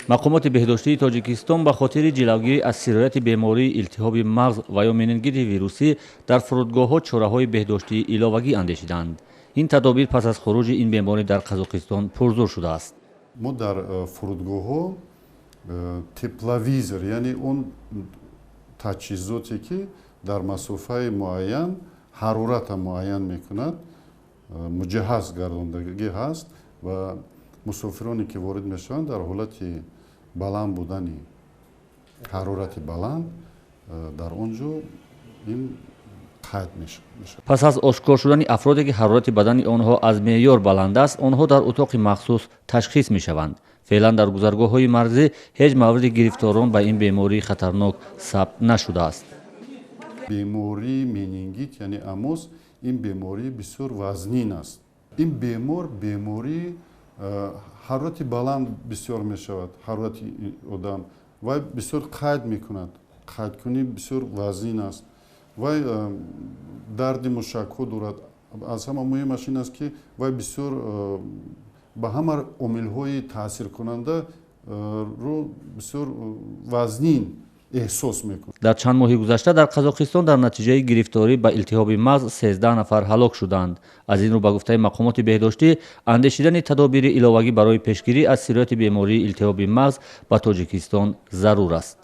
Мақомоти беҳдоштии Тоҷикистон ба хотири ҷилавгирӣ аз сирояти бемории илтиҳоби мағз ва ё менингити вирусӣ дар фурудгоҳҳо чораҳои беҳдоштии иловагӣ андешиданд. Ин тадобир пас аз хуруҷи ин беморӣ дар Қазоқистон пурзур шудааст. Мо дар фурудгоҳҳо тепловизор, яъне он таҷҳизоте, ки дар масофаи муайян ҳарората муайян мекунад, муҷаҳҳаз гардондагӣ ҳаст ва мусофироне, ки ворид мешаванд, дар ҳолати баланд будани ҳарорати баланд дар он ҷо ин қайд мешавад. Пас аз ошкор шудани афроде, ки ҳарорати бадани онҳо аз меъёр баланд аст, онҳо дар утоқи махсус ташхис мешаванд. Феълан дар гузаргоҳҳои марзӣ ҳеҷ мавриди гирифторон ба ин бемории хатарнок сабт нашудааст. Бемории менингит, яъне АМОС, ин бемории бисёр вазнин аст. Ин бемор бемории ҳарорати баланд бисёр мешавад, ҳарорати одам вай бисёр қайд мекунад, қайдкунӣ бисёр вазнин аст. Вай дарди мушакҳо дорад. Аз ҳама муҳимаш ин аст, ки вай бисёр ба ҳама омилҳои таъсиркунанда ро бисёр вазнин эҳсос мекунад. Дар чанд моҳи гузашта дар Қазоқистон дар натиҷаи гирифторӣ ба илтиҳоби мағз 13 нафар ҳалок шуданд. Аз ин рӯ, ба гуфтаи мақомоти беҳдоштӣ, андешидани тадобири иловагӣ барои пешгирӣ аз сирояти бемории илтиҳоби мағз ба Тоҷикистон зарур аст.